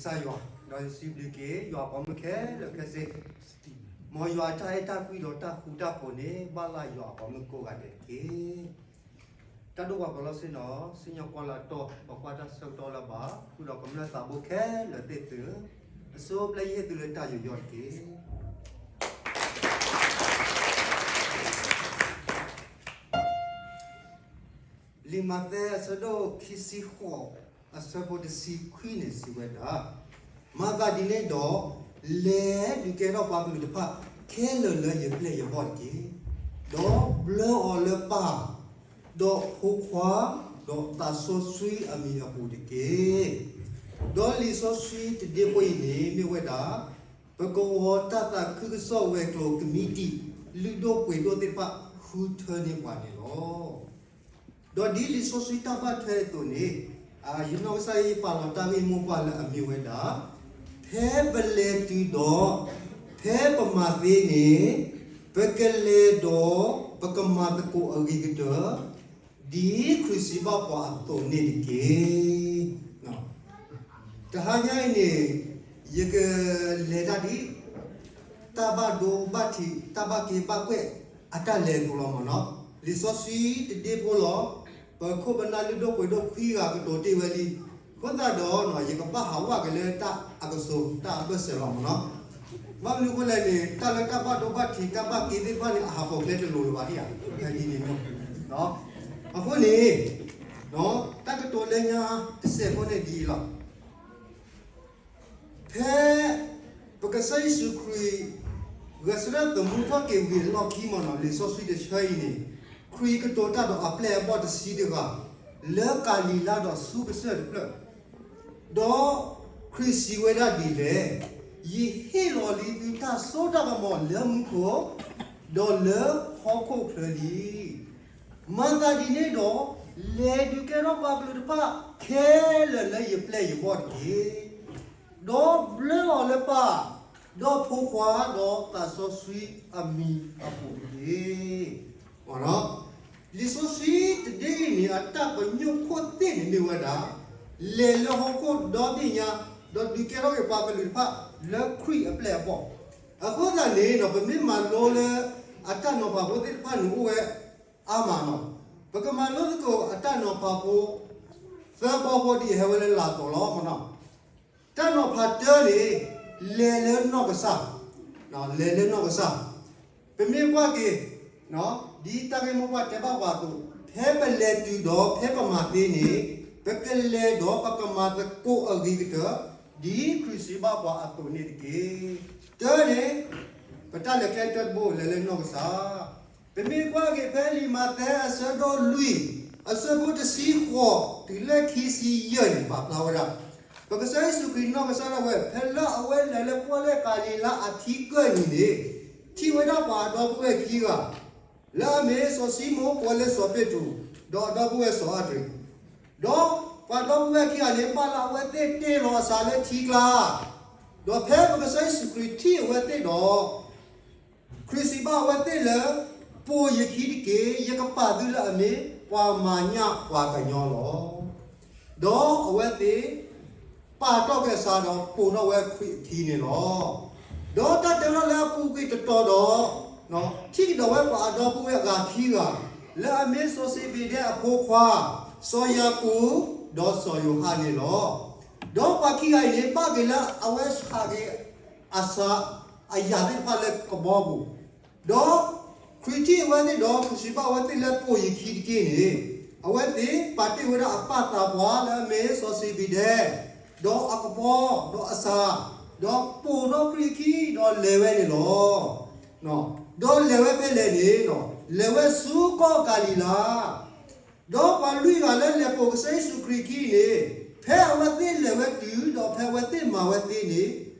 ကစၢ်ယွၤ, ဒီးယစံးဘျုးက့ၤ ယွၤအပှၤမုၣ်ခဲလၢာ်ခဲဆ့, မ်ယွၤအတၢ်အဲၣ်တၢ်ကွံဒီးတၢ်ဃူတၢ်ဖိးန့ၣ် ဘၣ်လၢယွၤအပှၤမုၣ်ကိးဂၤဒဲးတက့ၢ်. တၢ်ဒိၣ်ပှၤကလီစ့ၢ်နီၤ, စံၣ်ညီၣ်ကွီၢ်လၢအတီၢ် ပကွၢ်တၢ်ဆၢကတီၢ်လၢအဘၣ်, ဃုာ်ဒီးကမျၢၢ်သးဘိခဲလၢာ်သ့ၣ်သု, အဆိပျဲယဟ့ၣ်သုလၢတၢ်ယူးယီၣ်တက့ၢ်. လံာ်မးသဲအဆၢဒိၣ်ခံဆံဃိး အဆၢဖိတဆံခွံန့ၣ် စံးဝဲဒၣ်, မၤသးဒ်န့ၣ်ဒီး, လဲၤဒုးကဲထီၣ်ပှၤကလုာ်တဖၣ်ခဲလၢာ်လၢယပျဲၢ်ယဘီၣ်တက့ၢ်. ဒီးဘျၢအီၤလၢပၢ်, ဒီးဖိခွါ, ဒီးသးစီဆှံအမံၤအပူၤတက့ၢ်. ဒီးလံာ်စီဆှံတဒ့ဖိအံၤန့ၣ် မ့ၢ်ဝဲဒၣ် ပကဝီၤတၢ်သးခုကစီၣ်ဝဲၤကျိၤကမံးတံာ် လုၢ်ဒိၣ်ပှ့ၤဒိၣ်သ့ၣ်တဖၣ် ဃုထၢန့ၢ်ပှၤန့ၣ်လီၤ. ဒီးဒ်လံာ်စီဆှံတၢ်ဘၣ်ထွဲအသိးန့ၣ်, ယနီၢ်ကစၢ်ယပာ်လီၤတၢ်ဂ့ၢ်မိၢ်ပှၢ်လၢ အမ့ၢ်ဝဲဒၣ်, ဖဲပလဲၤတုၤဒီး ဖဲပမၤသ့န့ၣ်, ပကလဲၤဒီး ပကမၤသကိးအဂ့ၤကတၢၢ် ဒ်ခရံာ်စံးဘၣ်ပှၤအသိးန့ၣ်တက့ၢ်. တဟါညါအံၤန့ၣ်, ယကလဲၤတၢ်ဒ် တၢ်ဘၣ်ဒိဘၣ်ထံး တၢ်ဘၣ်က့ဘၣ်ကွဲၢ်အတၢ်လဲၤအသိးလီၤမ့ၢ်နီၤ. လံာ်စီဆှံတဒ့ဖိလီၤ. ပခိၣ်ပနၢ်လုၢ်ဒိၣ်ပှ့ၤဒိၣ်ခွံဂၤကတိၤတ့ၢ်ဝဲလံ. အဃိသတးဒီး ယကဘၣ်ဟးဝးက့ၤလၢတၢ်အကစိၤ တၢ်အဘၢၣ်စၢၤလီၤမ့ၢ်နီၤ. ဘၣ်မနုၤအဃိလဲၣ်န့ၣ်, တၢ်လၢတၢ်ဘၣ်ဒိဘၣ်ထံး တၢ်ဘၣ်က့သ့ၣ်တဖၣ်န့ၣ် အဟးပိာ်ကျဲတလိၤလၢၤဘၣ်ဒ်ဧါ, ဖဲဒ်န့ၣ်မ့ၢ်. အဃိန့ၣ်, တၢ်ကတိၤလၢညါတစဲးဖိန့ၣ်ဒ်အံၤလီၤ. ဖဲ ပကစၢ်ယ့ၣ်ၡူးခရံာ် ဂဲၤဆၢထၢၣ်သမူထီၣ်က့ၤဝံၤအလီၢ်ခံမ့ၢ်နီၤ, လံာ်စီဆှံတဆၢအံၤန့ၣ်, ခရံာ်ကတိၤတၢ်ဒီးအပျဲၢ်အဘီၣ်တဆံတဂၤ လၢကၤလံၤလါဒီးဆူကစၢၢ်တဖျၢၣ်, ဒီးခရံာ်စံးဝဲဒၣ်ဒ်လဲၣ်, ယဟ့ၣ်လီၤလံသုတၢ်စိတၢ်ကမီၤလၢမူခိၣ်, ဒီးလၢဟီၣ်ခိၣ်ချၢလံ. မၤသးဒ်န့ၣ်ဒီး, လဲၤဒုးကဲထီၣ်ပှၤကလုာ်တဖၣ်ခဲလၢာ်လၢယပျဲၢ်ယဘီၣ်တက့ၢ်. ဒီးဘျၢအီၤလၢပၢ်, ဒီးဖိခွါ, ဒီးသးစီဆှံအမံၤအပူၤတက့ၢ်. လံာ်စီဆှံတဒ့အံၤန့ၣ် အတၢ်ပညိၣ်ခိၣ်သ့ၣ်န့ၣ်မ့ၢ်ဝဲဒၣ်, လဲၤလၢဟီၣ်ခိၣ်ဒီဘ့ၣ်ညါ, ဒီးဒုးကဲထီၣ်က့ၤပှၤကလုာ်တဖၣ်လၢခရံာ်အပျဲၢ်အဘီၣ်. အဃိသတးန့ၣ်ဒီး ပမ့ၢ်မၤလိလၢအတၢ်နီၤဖးဖိသ့ၣ်တဖၣ်န့ၣ်အိၣ်ဝဲအါမးလီၤ. ပကမၤလိသကိးအတၢ်နီၤဖးဖိ သၢဘီဖိဒ်အံၤ ဟဲဝဲလၢလာ်အသိးလီၤမ့ၢ်နီၤ. တၢ်နီၤဖးတၢန့ၣ်, လဲၤလၢနီၢ်ကစၢ်, လဲၤလၢနီၢ်ကစၢ်. ပမ့ၢ်ကွၢ်က့ၤ ဒ်တၢ်ဂ့ၢ်မိၢ်ပှၢ်တဲဘၣ်ပှၤအသိး, ဖဲပလဲၤတုၤဒီးဖဲပမၤသ့န့ၣ်, ပကလဲၤဒီးပကမၤသကိးအဂ့ၤကတၢၢ် ဒ်ခရံာ်စံးဘၣ်ပှၤအသိးန့ၣ်တက့ၢ်. တၢန့ၣ်, ပတၢ်လဲၤကျဲတၢတဘိ လဲၤလၢနီၢ်ကစၢ်. ပမ့ၢ်ကွၢ်က့ၤဖဲလံာ်မးသဲအဆၢဒိၣ်လွံၢ်, အဆၢဖိတဆံဃိး တုၤလၢခံဆံယဲၢ်န့ၣ် ပာ်ဖျါဝဲဒၣ်, ပကစၢ်ယ့ၣ်ၡူးခရံာ်နီၢ်ကစၢ်ဒၣ်ဝဲ ဖဲလၢအဝဲလဲၤလၢပီၣ်လဲၣ်ကၤလံၤလါအထံကၢၢ်နံၤန့ၣ်, ထံၣ်ဝဲဒၣ်ပှၤအဒီပုၢ်ဝဲၢ်ခံဂၤ, လၢအမ့ၢ်စီၤၡံမိၣ်ကိးလၢစီၤပ့းတရူး, ဒီးအဒီပုၢ်ဝဲၢ်စီၤအၤဒြံး, ဒီးပှၤဒီပုၢ်ဝဲၢ်ခံဂၤန့ၣ် ဘၣ်လၢအဝဲသ့ၣ်တ့ၢ်လီၤအသးလၢထံကျါ, ဒီးဖဲပကစၢ်ယ့ၣ်ၡူးခရံာ်ထံၣ်အဝဲသ့ၣ်ဒီး ခရံာ်စံးဘၣ်အဝဲသ့ၣ်လၢ, ပိာ်ယခံတက့ၢ်, ယကပာ်သုလၢအမ့ၢ်ပှၤမၤညၣ်ပှၤကညီလီၤ. ဒီးအဝဲသ့ၣ်ပာ်တ့ၢ်က့ၤအသးဒီးပိာ်ထီၣ်ဝဲခရံာ်အခံန့ၣ်လီၤ. ဒီးတၢ်တဲထီၣ်လၢအပူၤကွံာ်တတီၤဒီး, ထံၣ်ကဒီးဝဲပှၤအဒီပုၢ်ဝဲၢ်အဂၤခံဂၤ, လၢအမ့ၢ်စီၤစ့ဘ့ဒဲအဖိခွါ, စီၤယၤကိာ်, ဒီးစီၤယိၤဟၣ်န့ၣ်လီၤ. ဒီးပှၤခံဂၤအံၤန့ၣ် ဘၣ်က့ၤလၢအဝဲဆှးက့ၤ အစးအယၤသ့ၣ်တဖၣ်လၢကဘီပူၤ, ဒီးခရံာ်ထံၣ်အဝဲသ့ၣ်ဒီး ခရံာ်စံးဘၣ်အဝဲသ့ၣ်လၢပိာ်ယခံတက့ၢ်န့ၣ်, အဝဲသ့ၣ်ပာ်တ့ၢ်ဝဲဒၣ်အပၢ်သးပှၢ်လၢအမ့ၢ်စီၤစ့ဘ့ဒဲ, ဒီးအကဘီ, ဒီးအစး, ဒီးပိာ်ထီၣ်ခရံာ်အခံဒီးလဲၤဝဲန့ၣ်လီၤ. ဒီးလဲၤဝဲဖဲလဲၣ်န့ၣ်, လဲၤဝဲဆူကီၢ်ကၤလံၤလါ ဒီးပှၤလွံၢ်ဂၤလၢလဲၤပိာ်ကစၢ်ယ့ၣ်ၡူးခရံာ်ခံန့ၣ်, ဖဲအဝဲသ့ၣ်လဲၤဝဲတုၤ ဒီးဖဲအဝဲသ့ၣ်မၤဝဲသ့န့ၣ်,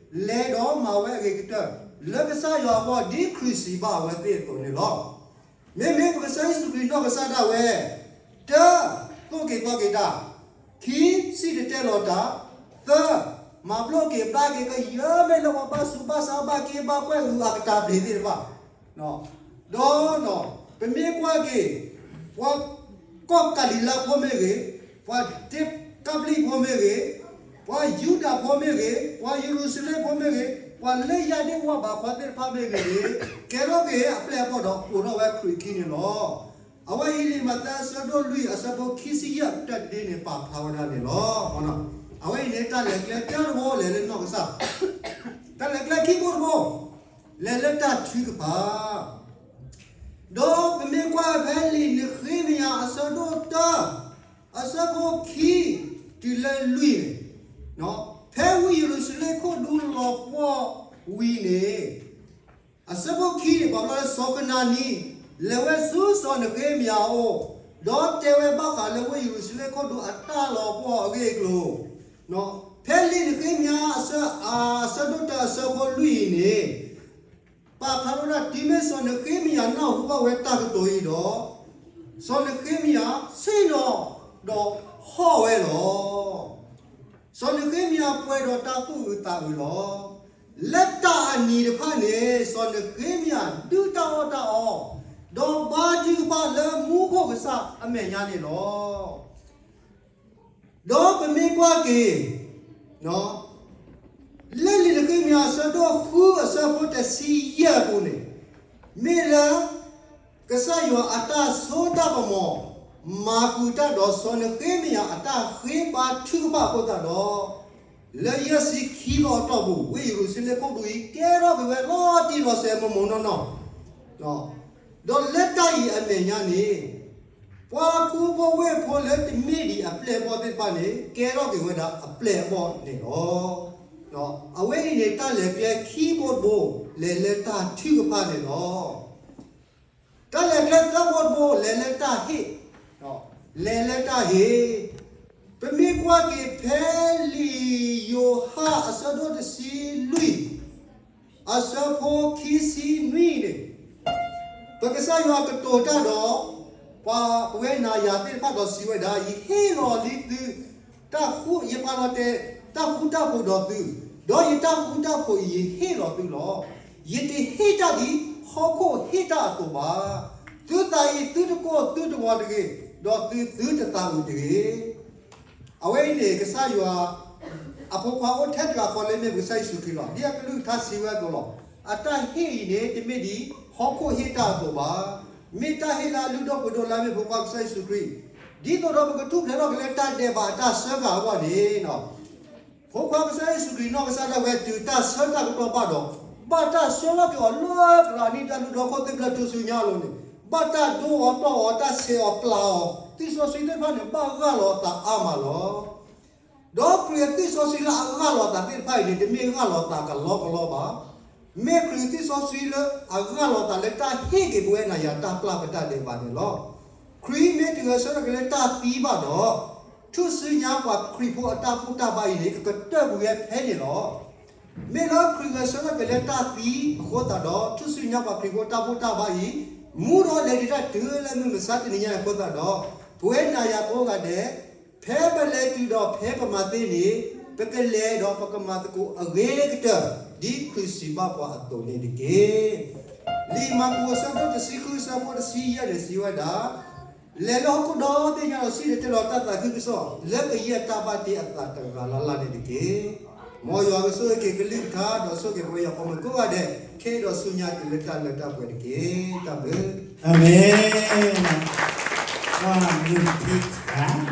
လဲၤဒီးမၤဝဲအဂ့ၤကတၢၢ် လၢကစၢ်ယွၤအဂီၢ် ဒ်ခရံာ်စံးဘၣ်အဝဲသ့ၣ်အသိးန့ၣ်လီၤ. မ့မ့ၢ်ပကစၢ်ယ့ၣ်ၡူးခရံာ်နီၢ်ကစၢ်ဒၣ်ဝဲ, တၢ, သိၣ်က့ၤသီက့ၤတၢ်, ခံ, စံၣ်တဲၤတဲလီၤတၢ်, သၢ, မၤပျီက့ၤဘျါက့ၤကယၢၢ်မ့ၢ်လၢပှၤဘၣ်ဆူးဘၣ်ဆါဘၣ်က့ဘၣ်ကွဲၢ်အုးအကတၢၢ်ပျ့ၤသ့ၣ်တဖၣ် ဒီး ပမ့ၢ်ကွၢ်က့ၤ ပှၤကီၢ်ကၤလံၤလါဖိမ့ၢ်ဂ့ၤ, ပှၤဒ့ကးဘျံးဖိမ့ၢ်ဂ့ၤ, ပှၤ ပှၤယူဒၤဖိမ့ၢ်ဂ့ၤ, ပှၤယရူၤၡလ့ၣ်ဖိမ့ၢ်ဂ့ၤ, ပှၤလၢယၤဒ့ၣ်ဝၢ်ဘးခွါသ့ၣ်တဖၣ်မ့ၢ်ဂ့ၤန့ၣ်, ကဲထီၣ်က့ၤအပျဲၢ်အဘီၣ်ဒီးအိးထီၣ်ဝဲခရံာ်အခံန့ၣ်လီၤ. အဝဲအံၤလံာ်မးသဲအဆၢဒိၣ်လွံၢ်အဆၢဖိခံဆံယဲၢ်တၢ်တဒ့န့ၣ် ပာ်ဖျါဝဲဒၣ်န့ၣ်လီၤ. အဝဲအံၤန့ၣ် တၢ်လဲၤကျဲတၢတဘိ လဲၤလၢနီၢ်ကစၢ်, တၢ်လဲၤကျဲခံဘိတဘိ, လဲၤလၢတၢ်ထုကဖၣ် ဒီးပမ့ၢ်ကွၢ်ဖဲလံာ်နဃ့မယၤအဆၢဒိၣ်တၢ အဆၢဖိခံ တုၤလၢလွံၢ်န့ၣ်, ဖဲဝ့ၢ်ယရူၤၡလ့ၣ်ခိၣ်ဒူလီၤပှီၢ်ဝံၤန့ၣ်, အဆၢဖိခံန့ၣ် ပာ်ဖျါလၢစီၤကနၤနံ လဲၤဝဲဆူစီၤနဃ့မယၤအအိၣ်, ဒီးတဲဝဲဘၣ်ဃးလၢဝ့ၢ်ယရူၤၡလ့ၣ်ခိၣ်ဒူအတၢ်လီၤပှီၢ်အဂ့ၢ်အကျိၤ, ဖဲလံာ်နဃ့မယၤအဆၢဒိၣ်တၢအဆၢဖိလွံၢ်အံၤန့ၣ် ပာ်ဖျါထီၣ်ဝဲဒၣ် တုၤမ့ၢ်စီၤနဃ့မယၤနၢ်ဟူဘၣ်ဝဲတၢ်ကတိၤအံၤဒီး, စီၤနဃ့မယၤဆ့ၣ်နီၤဒီးဟီၣ်ဝဲလီၤ. စီၤနဃ့မယၤပှဲၤဒီးတၢ်သူၣ်အုးသးအုးလီၤ. လၢတၢ်အနံၤတဖၣ်န့ၣ် စီၤနဃ့မယၤဒုၣ်တၢ်အီၣ်တၢ်အီ, ဒီးဘါထုကဖၣ်လၢမူခိၣ်ကစၢ်အမဲာ်ညါန့ၣ်လီၤ. ဒီးပမ့ၢ်ကွၢ်က့ၤ လၢလံာ်နဃ့မယၤအဆၢဒိၣ်ဃုအဆၢဖိတဆံယဲၢ်အပူၤန့ၣ်, မ့ၢ်လၢ ကစၢ်ယွၤအတၢ်စိတၢ်ကမီၤ မၤဃုာ်တၢ်ဒီးစီၤနဃ့မယၤအတၢ်ဃ့ဘါထုကဖၣ်အဃိသတးဒီး, လၢယဲၢ်ဆံခံလီၤအတီၢ်ပူၤ ဝ့ၢ်ယရူၤၡလ့ၣ်ခိၣ်ဒူအံၤ ကဲထီၣ်က့ၤဝဲလီၤတံၢ်လီၤဆဲးမိၢ်မိၢ်နီၢ်နီၢ် ဒီးလၢတၢ်အံၤအမဲာ်ညါန့ၣ်, ပှၤကူဖိဝ့ၢ်ဖိလၢတမ့ၢ်ဒံးအပျဲၢ်အဘီၣ်သ့ၣ်တဖၣ်န့ၣ် ကဲထီၣ်က့ၤဝဲဒၣ်အပျဲၢ်အဘီၣ်န့ၣ်လီၤ. အဝဲအံၤန့ၣ် တၢ်လဲၤကျဲခံဘိတဘိ လဲၤလၢတၢ်ထုကဖၣ်န့ၣ်လီၤ. တၢ်လဲၤကျဲသၢဘိတဘိ လဲၤလၢတၢ်ဟ့ၣ်, လဲၤလၢတၢ်ဟ့ၣ်, ပမ့ၢ်ကွၢ်က့ၤဖဲလံာ်ယိၤဟၣ်အဆၢဒိၣ်တဆံလွံၢ် အဆၢဖိခံဆံနွံန့ၣ်, ပကစၢ်ယွၤကတိၤတၢ်ဒီး ပှၤပဝဲနၤယၤသ့ၣ်တဖၣ်ဒီးစံးဝဲဒၣ်, ယဟ့ၣ်လီၤလံသု, တၢ်ဃူ, ယပာ်လီၤတဲာ်တၢ်ဃူတၢ်ဖိးဒီးသု, ဒီးယတၢ်ဃူတၢ်ဖိးအံၤယဟ့ၣ်လီၤသုလီၤ. ယတဟ့ၣ်တၢ်ဒ်ဟီၣ်ခိၣ်ဟ့ၣ်တၢ်အသိးဘၣ်. သုသးအံၤသုတကိၢ်သုတဂီၤတဂ့ၤ, ဒီးသုသုတသးအုးတဂ့ၤ. အဝဲအံၤန့ၣ် ကစၢ်ယွၤ အဖိခွါအိၣ်ထဲတဂၤဃီလၢမ့ၢ်ပကစၢ်ယ့ၣ်ၡူးခရံာ်လီၤ. ဒ်အကလုၢ်ကထါစံးဝဲအသိးလီၤ. အတၢ်ဟ့ၣ်အံၤန့ၣ် တမ့ၢ်ဒ်ဟီၣ်ခိၣ်ဟ့ၣ်တၢ်အသိးဘၣ်. မ့ၢ်တၢ်ဟ့ၣ်လၢအလုၢ်ဒိၣ်ပှ့ၤဒိၣ်လၢမ့ၢ်ဖိခွါကစၢ်ယ့ၣ်ၡူးခရံာ်, ဒ်သိးဒီးပကထူၣ်ဖျဲးထီၣ်က့ၤလၢတၢ်ဒဲးဘးအတၢ်စၢဃာ်အဂီၢ်န့ၣ် ဖိခွါကစၢ်ယ့ၣ်ၡူးခရံာ်နီၢ်ကစၢ်ဒၣ်ဝဲတုၤတၢ်ဆၢတၢ်ကတီၢ်ဘၣ်ဒီး, ဘၣ်တၢ်ဆှၢထီၣ်က့ၤအီၤလၢကလၤနံၣ်တၢ်လုၢ်ဒိၣ်ခိၣ်သ့ၣ်ဖျၢၣ်ထူၣ်စုညါအလိၤန့ၣ်, ဘၣ်တၢ်ဒိအီၤတီၢ်အီၤ တၢ်ဆဲးအီၤပျၢ်အီၤ, သ့ၣ်စီဆှံသ့ၣ်တဖၣ်န့ၣ် ဘၣ်ဂၢ်လီၤအသးအါမးလီၤ. ဒီးခရံာ်အသ့ၣ်စီဆှံလၢအဂၢ်လီၤအသးသ့ၣ်တဖၣ်အံၤန့ၣ် တမ့ၢ်ဂၢ်လီၤအသးကလီကလီဘၣ်. မ့ၢ်ခရံာ်အသ့ၣ်စီဆှံလၢအဂၢ်လီၤအသးလၢတၢ်ဟ့ၣ်က့ၤပဝဲနၤယၤတၢ်ပျၢ်ပတၢ်ဒဲးဘးန့ၣ်လီၤ. ခရံာ်မ့ၢ်တဂဲၤဆၢထၢၣ်က့ၤလၢတၢ်သံဘၣ်ဒီး, ထူၣ်စုညါပှၤခရံာ်ဖိအတၢ်ဘူၣ်တၢ်ဘါအံၤန့ၣ် ကကတၢၢ်ကွံာ်ဝဲဖဲန့ၣ်လီၤ. မ့ၢ်လၢခရံာ်ဂဲၤဆၢထၢၣ်က့ၤလၢတၢ်သံအဃိသတးဒီး ထူၣ်စုညါပှၤခရံာ်ဖိတၢ်ဘူၣ်တၢ်ဘါအံၤ, မူဒီးလဲၤတံာ်တၢ်တုၤလၢမုၢ်မဆါတနံၤညါအံၤအဃိသတးဒီး, ပဝဲနၤယၤကိးဂၤဒဲး, ဖဲပလဲၤတုၤဒီးဖဲပမၤသ့န့ၣ်, ပကလဲၤဒီးပကမၤသကိးအဂ့ၤကတၢၢ် ဒ်ခရံာ်စံးဘၣ်ပှၤအသိးန့ၣ်တက့ၢ်. လံာ်မၢ်ကူးအဆၢဒိၣ်တဆံဃုအဆၢဖိတဆံယဲၢ်န့ၣ်စံးဝဲဒၣ်, လဲၤလၢဟီၣ်ခိၣ်ဒီဘ့ၣ်ညါဒီးစံၣ်တဲၤတဲလီၤတၢ်သးခုကစီၣ် လၢကယဲၢ်တၢ်ဘၣ်တ့အသးတဂၤလၢ်လၢ်န့ၣ်တက့ၢ်. မ်ယွၤကဆိၣ်ဂ့ၤက့ၤကလုၢ်ကထါ ဒီးဆိၣ်ဂ့ၤပဝဲယွၤပှၤမုၣ်ကိးဂၤဒဲး ခဲအံၤဒီးဆူညါတုၤလၢတၢ်လၢတၢ်ပှဲၤတက့ၢ်. တၢ်ဘျုး. အၤမ့ၣ်. ပှၤမုၣ်ကထါ